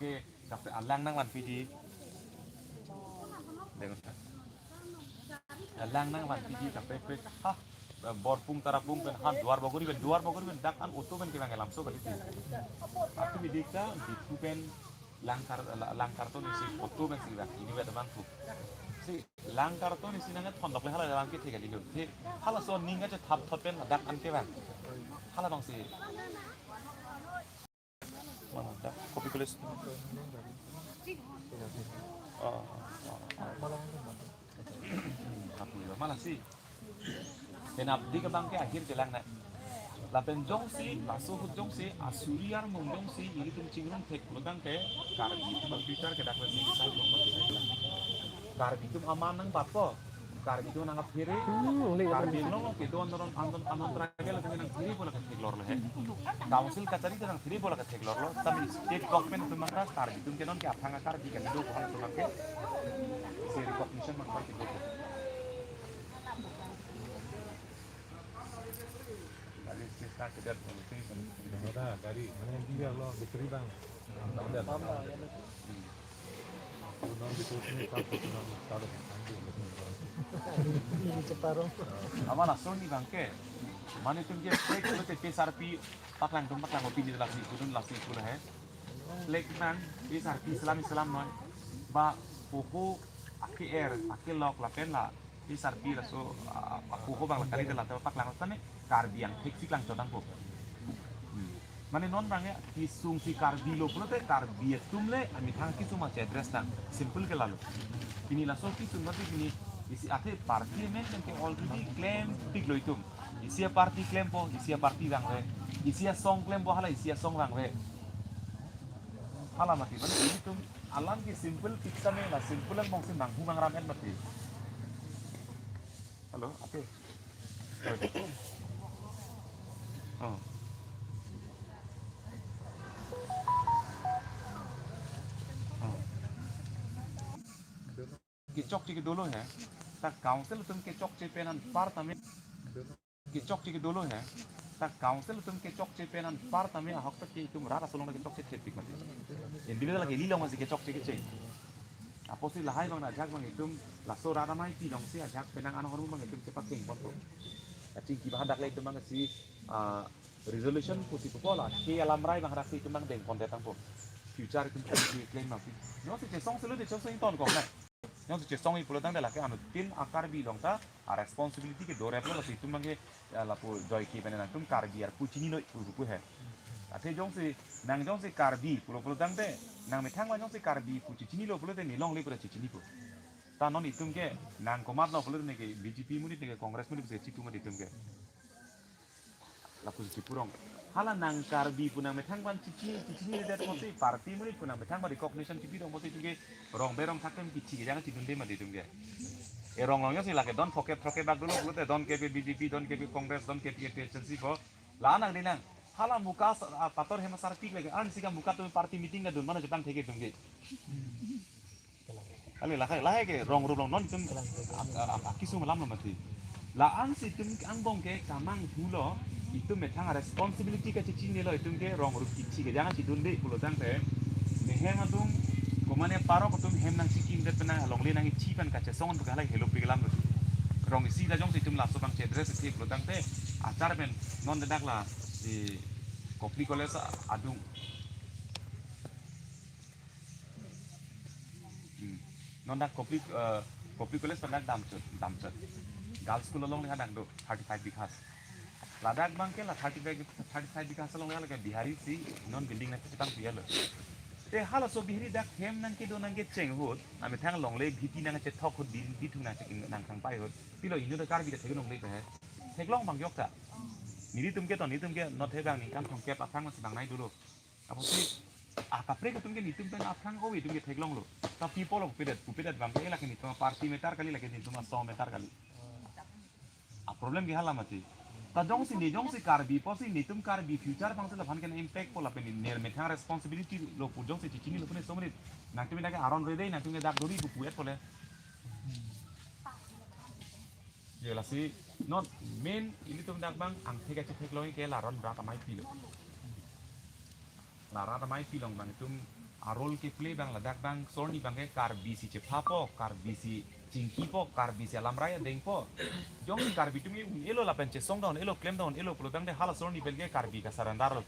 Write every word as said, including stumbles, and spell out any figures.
Ke kaprek alang nangvanpiji. Deng. Alang nangvanpiji kaprek kaprek. Ha, Borpung Tarapung pen ha Duarbagori pen, Duarbagori pen dak an auto pen kevang lamso kali ti. Atu bidik ta Diphu pen Langkar, La-, Langkarton isi auto pen si dak ini vet abang tu. Si Langkarton isi nangthondok le hala abang ke thek kali do. Te halaso aning kachethap thot pen dak an kevang. Hala abang si. Mana dak kopi kulis. Oh, oh, oh. Api lo mana si? Penap di kebang ke akhir jelang na. Lapen jongsi, laso ahut jongsi, asuri armung jongsi, ilitum chingrum thek pulo tangte, Karbi atum future ke dak lasi sai belong pati. Karbi atum aman nangbatpo. Karbi atum nangkaphere. Hmm, only Karbi Anglong ke do anon anon anon tribal atum nangphere bola ketheklor lo he. Council kachari atum nangphere bola ketheklor lo. Tami state government atum mangta Karbi atum ke non ke athang Karbi ke do bola atum ke. Si recognition mangta ke do. Dari sisi kita ke dia. Ada dari mana yang dia lo diterima. Aman asal ni bangke. Mane itum ke flag itu P S R P paklang tum paklang opini lasi kudun lasi kulah he. Flag nang P S R P Islam Islam noi. Ba puku ake er ake lok lapen la P S R P laso, ah, puku bang kali de la paklang tane Karbi angthek si klangchot nangpo. Hmm. Mane non bang ya, kesung si Karbi lo pulote Karbi atum le amethang kesung ma che address tang. Simple ke lalo. Pini laso kesung mati pini isi athe party amen ke already klempiklo itum. Isi aparty klempo, isi aparty vangve. Isi asong klempo hala isi asong vangve. Hala mati, mane ilitum alam ke simple pik tame la simple angbong si manghu mangram et mati. Hello, okay. Oh. Oh. Kechokche ke dolo he. Ta council atum kechokche pen anpar tame. Kechokche ke dolo he. Ta council atum kechokche pen anpar tame ahok ta ke itum rat asolong ta kechokche thepik mati. Individual ke lilong si kechokche keche. Apotsi lahai bang ajak bang itum laso rat amei pilong si ajak penang ano hormu bang itum chepakeng ponpo. Achingki bahan dak le itum bang si, ah, resolution pusi pupo la ke alam rai bang rak si itum bang dengpon detangpo. Future itum pusi claim ma pi. Jongsi chesong selu de chesong ton kok na. Jongsi chesong-i pulo tangte lake anuttin a-Karbi along ta a-responsibility ke dorep lo, lasi itum bang ke, ya, lapu joike pen nangtum Karbi arpu chinilo pu pu he. Athe jongsi nang jongsi Karbi pulo pulo tangte nang methang ma jongsi Karbi pu chichinilo pulote nelongle pura chichinipo. Ta non itum ke nang komatlo pulote ne ke B J P monit ne ke Congress monit ke chitu mati itum ke. Lapusi chipurong. Hala nang Karbi pu nang methang pen chichi, chichinidet mati, party monit pu nang methang pen recognition chipi dong mati itum ke rong berong thaklem kichi kejang chidunde mati itum ke. E rong long si lake don phokep throkep bak dolo pulote don kepi B J P, don kepi Congress, don kepi A P H L C ko. La nang di nang. Hala muka sa-, ah, pator hem asarpik lake. Ansi ka muka tu party meeting kadun mane chetang thek itum ke. Kali lahai, lahai ke rong rup long non itum ak-, ak-, ak-, akesung alam lo mati. La-an si itum angbong ke kamanghulo, itum methang responsibility kachechinilo itum ke rong rup kichi kejang chidunde pulo tangte. Nehem adung, komane parok atum hem nangchikimdet penang alongle nangchipan kachesong tu kahalai helopik alam lo. Rong isi ta jongsi itum laso bang che-address si pulo tangte, achar pen non dedak la di Kopili College adung. Hmm. Non dak Kopili, eh, Kopili College pen dak damchot, damchot. Girls School along le hadak do thirty-five bighas. Ladak bang ke la thirty-five, thirty-five bighas along le ke Bihari si non building nangchetang piya lo. Te halaso Bihari dak hem nangkedo nangkecheng ahut, amethang alongle bhiti nangchethok ahut di, di thung nangchek nangthang pai ahut. Pilo inut Karbi ta theklongle pe he. Theklong bang yok ta. Nelitum ke to, nelitum ke not he bang ningkan thomkep aphrang si bang nai dolo. Apotsi, ah, kaprek atum ke nelitum pen aphrang ove itum ke theklonglo. Ta pi pulo pupedet, pupedet bang ke lake nelitum party matter kali, lake nelitum asong matter kali. Ah, problem ke hala mati. Ta jongsi ne jongsi Karbi pusi nelitum Karbi future bang si laphan ke impact po lapen ne methang responsibility lo pu jongsi chichinilo pu ne somrit. Nangtum ke aron rede, nangtum ke dak duri pu pu et pole. Ye lasi non main ilitum dak bang angthek kachetheklong ke la ron rat amei pilo. La rat amei pilong bang itum A role keplay abang ladak abang sorni abangke Karbi si chephapo, Karbi si chingkipo, Karbi si alamrai adengpo. Jongsi Karbi atum un-elo lapen chesong down elo, klem down elo pulo tangte hala sorni pen ke Karbi kasurrender lo.